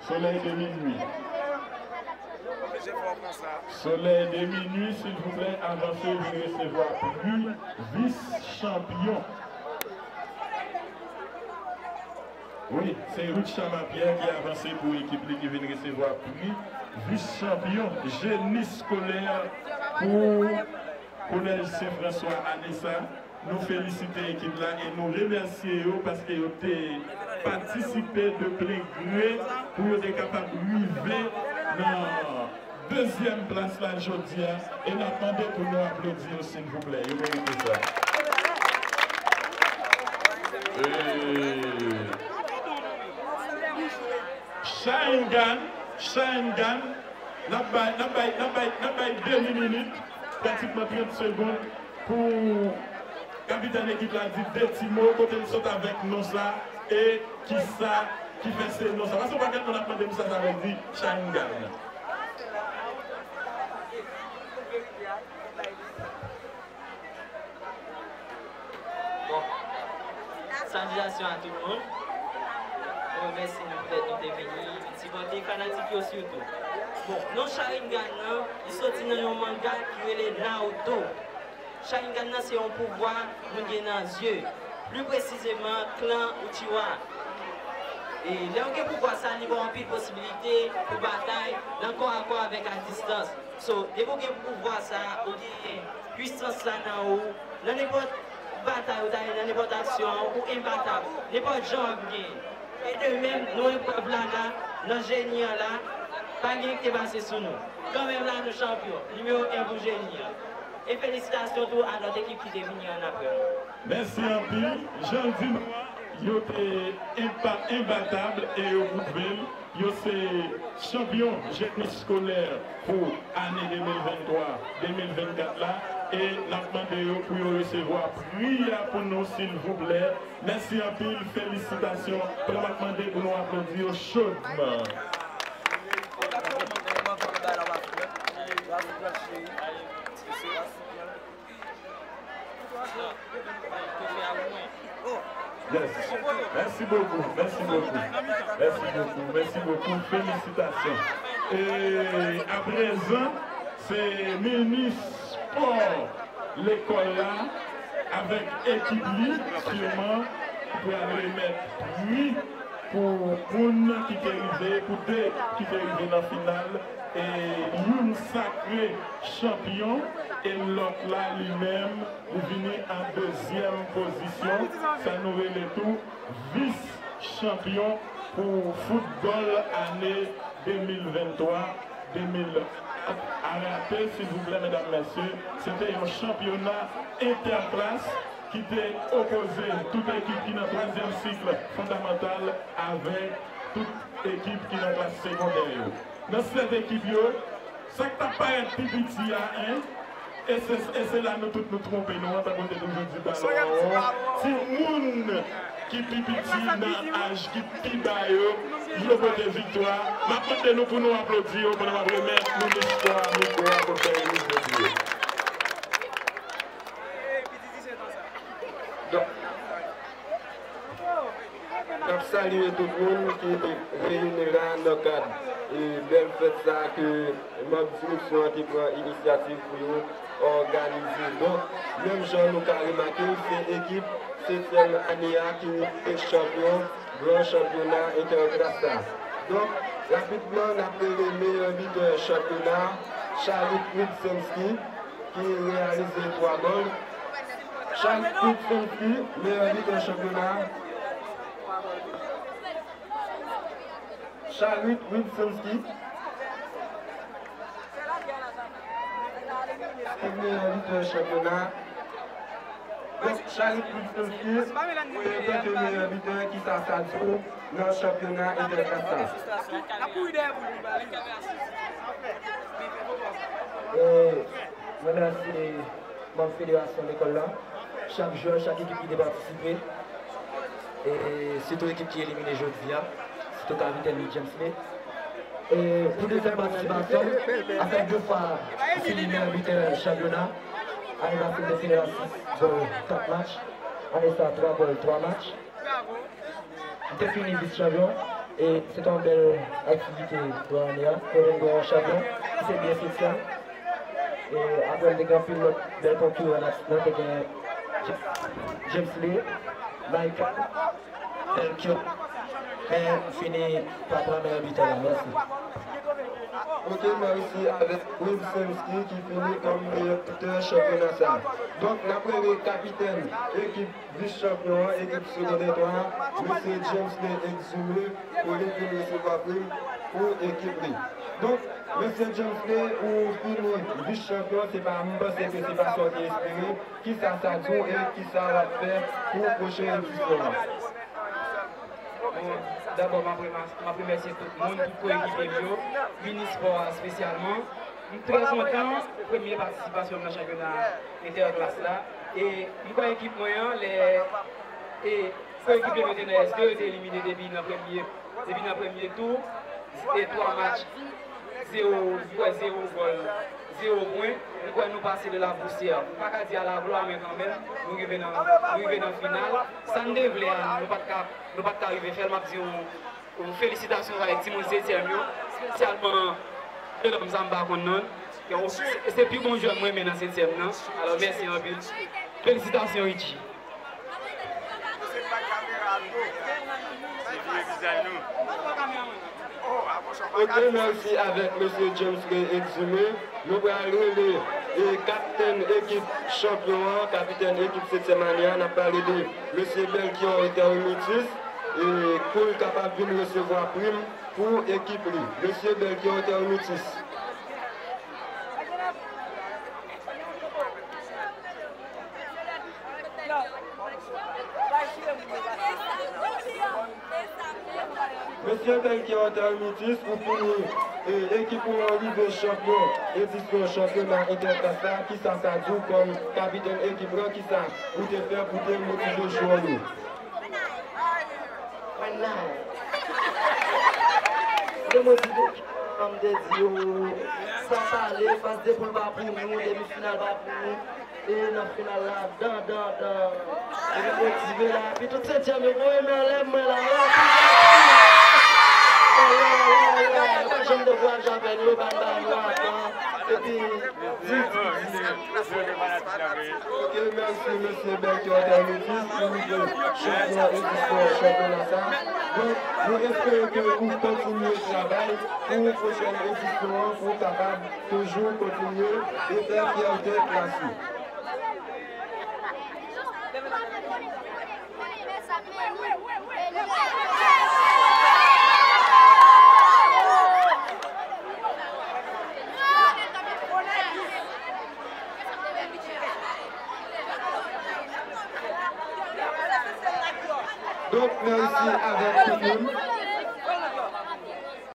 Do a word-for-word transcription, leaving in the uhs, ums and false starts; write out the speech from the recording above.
Solèy de minui. Solèy de minui, silvouplè, avanse, vin resevwa pri vis chanpyon. Wi, se Ruth Chama Pierre ki avanse pou ekip li ki vin resevwa pri vis chanpyon jeni eskolè pou Kolèj Sen Franswa ane sa. Nou felisite ekip la e nou remèsye yo paske yo te patisipe de plen gre pou yo te kapab rive nan dezyèm plas la jodi a. E n ap mande pou nou aplodi yo, silvouplè. Yo merite sa. E Sharingan, Sharingan, n ap bay, n ap bay, n ap bay, n ap bay demi minit, pratikman trant segonn, pou kapitèn ekip la di de ti mo, kote l sot avèk non sa, e kisa ki fè se non sa. Paske yon pakèt moun ap mande m sa sa vle di, Sharingan. Bon. Salitasyon a tout moun. Mwen remèsye nou poutèt nou te vini sipòte fanatik yo sitou. Bon, non Sharingan nan, li soti nan yon manga ki rele Naruto. Sharingan nan se yon pouvwa moun gen nan zye, pli presizeman klan Uchiwa. E lè w gen pouvwa sa, li ba w anpil posibilite pou batay nan kò a kò avèk a distans. So, depi w gen pouvwa sa, ou gen pwisans sa nan ou, nan nenpòt batay ou ta ye, nan nenpòt aksyon an, ou enbatab, nenpòt jan w ap genyen. E de menm, nou eprèv la la, nan jeni an la, pa gen ki te pase sou nou. Kanmenm la, nou chanpyon, nimewo en pou jeni an. E felisitasyon tou a lòt ekip ki te vini annapre nou. Mèsi anpil. Jan l di nou an, yo te enpa-, enbatab e yo pwouve l. Yo se chanpyon jeni eskolè pou ane de mil venntwa, de mil vennkat la. E n ap mande yo pou yo resevwa pri a pou nou, silvouplè. Mèsi anpil, felisitasyon. Pandan m ap mande pou nou aplodi yo chodman. Yes. Mèsi bokou, mèsi bokou. Mèsi bokou, mèsi bokou. Felisitasyon. E aprezan, se minis spò lekòl la avèk ekip li, siman, pral remèt pri pou moun ki te rive, pou de ekip ki te rive nan final. E youn sakre chanpyon, e lòt la, li menm, li vini an dezyèm pozisyon. Sa nou rele tou vis chanpyon pou foutbòl ane de mil venntwa, de mil vennkat. A rape, silvouplè, medam, mesye, se te yon chanpyona entèklas ki te opoze tout ekip ki nan twazyèm sik fondamantal avèk tout ekip ki nan klas segondè yo. Nan sèt ekip yo, sa k t ap parèt pi piti a, en, e se, e se la nou tout nou twonpe nou an, tankou te toujou di balon an won. Timoun ki pi piti nan aj ki pi ba yo, yo pote viktwa. M ap mande nou pou nou aplodi yo pandan m ap remèt minis spò a mikwo a pou l fè remèt yo. Donk, n ap salye tout moun ki te reyini la nan kad, e, bèl fèt sa a ke manm direksyon an te pran inisyativ pou yo òganize. Donk, menm jan nou ka remake l, se ekip setyèm ane a ki te chanpyon gran chanpyona entèklas la. Donk, rapidman, n ap rele meyè bitè chanpyona, Charit Wilsemski, ki reyalize twa gòl. Charit Wilsemski, meyè bitè chanpyona. Charit Wilsemski. Ki meyè bitè chanpyona. Donk, Charit Wilsemski, antanke meyè bitè, kisa sa di w nan chanpyona entèklas la? E, mwen remèsye manm federasyon lekòl la, chak jwè, chak ekip ki te patisipe, e sitou ekip ki elimine jodi a, sitou kapitèn li, James May. E pou dezyèm patisipasyon, a fè de fwa li fini meyè bitè chanpyona. Ane pase, li te fini a sis gòl kat match. Ane sa, twa gòl twa match. Li te fini vis chanpyon. E se te yon bèl aktivite pou ane a. Nou vin gen yon chanpyon ki se byen setyèm. E apre l te gen anpil lòt bèl konkiran, nou te gen James Lee, Michael, Belkyo. Men fini pa premye mitan la. Mèsi. Ok, mèsi avèk Wilson Ski ki fini kòm meyè bitè chanpyona sa. Donk, n ap rele kapitèn ekip vis chanpyon an, ekip Segondè twa a, mesye James Lee Exumé, pou li vin resevwa prim pou ekip li. Donk, mesye James Lee, ou fini vis chanpyon, se pa, m panse ke se pa sa w te espere. Kisa sa di w e kisa w ap fè pou pwochen edisyon an? Bon, dabò, m ap remèsye, m ap remèsye tout moun, tout koekipe m yo, Mini Spò a espesyalman. M trè kontan premye patisipasyon m nan chanpyona entèklas la. E m kwè ekip mwen an, lè e koekipe m yo te nan S de, yo te elimine depi nan premye, depi nan premye tou. E twa match, zewo, m kwè zewo gòl, zewo pwen. M kwè nou pase de la pousyè. M pa ka di a la glwa, men kanmenm, nou rive nan, nou rive nan final. Sa n te vle a, nou pa t ka, nou pa t ka rive fè l. M ap di yon, yon felisitasyon avèk timoun setyèm yo, espesyalman Delòm sa m pa konn non l. Se, se pi bon jwè mwen renmen nan setyèm nan. Alò, mèsi anpil. Felisitasyon, Richie. Ok, mèsi avèk mesye James Lee Exumé. Nou pral rele e kapitèn ekip chanpyon an, kapitèn ekip setyèm ane a, n ap pale de mesye Belchior Termitis, e pou l kapab vin resevwa prim pou ekip li. Mesye Belchior Termitis. Mesye Belchior Termitis, ou fini, e, ekip ou an rive chanpyon edisyon chanpyona entèklas la. Kisa sa di w kòm kapitèn ekip lan? Kisa ou te fè pou te motive jwè w yo? Mwen la. Se motive ki m te di yo, sa pale, faz de poul pa pou nou, demi final pa pou nou. E nan final la, dan, dan, dan. E nou motive la. Epi tout setyèm yo voye men anlè mwen la. Yo pa janm dekouraje avè nou, yo pa n ba nou avan. Epi, di, di, di. Ok, mèsi, mesye Belchior Termitis, pou nou chanpyon edisyon chanpyona sa. Donk, nou espere ke ou kontinye travay pou pwochèn edisyon an, pou w kapab toujou kontinye e fè fyète klas ou. Donk, mèsi avèk tout moun.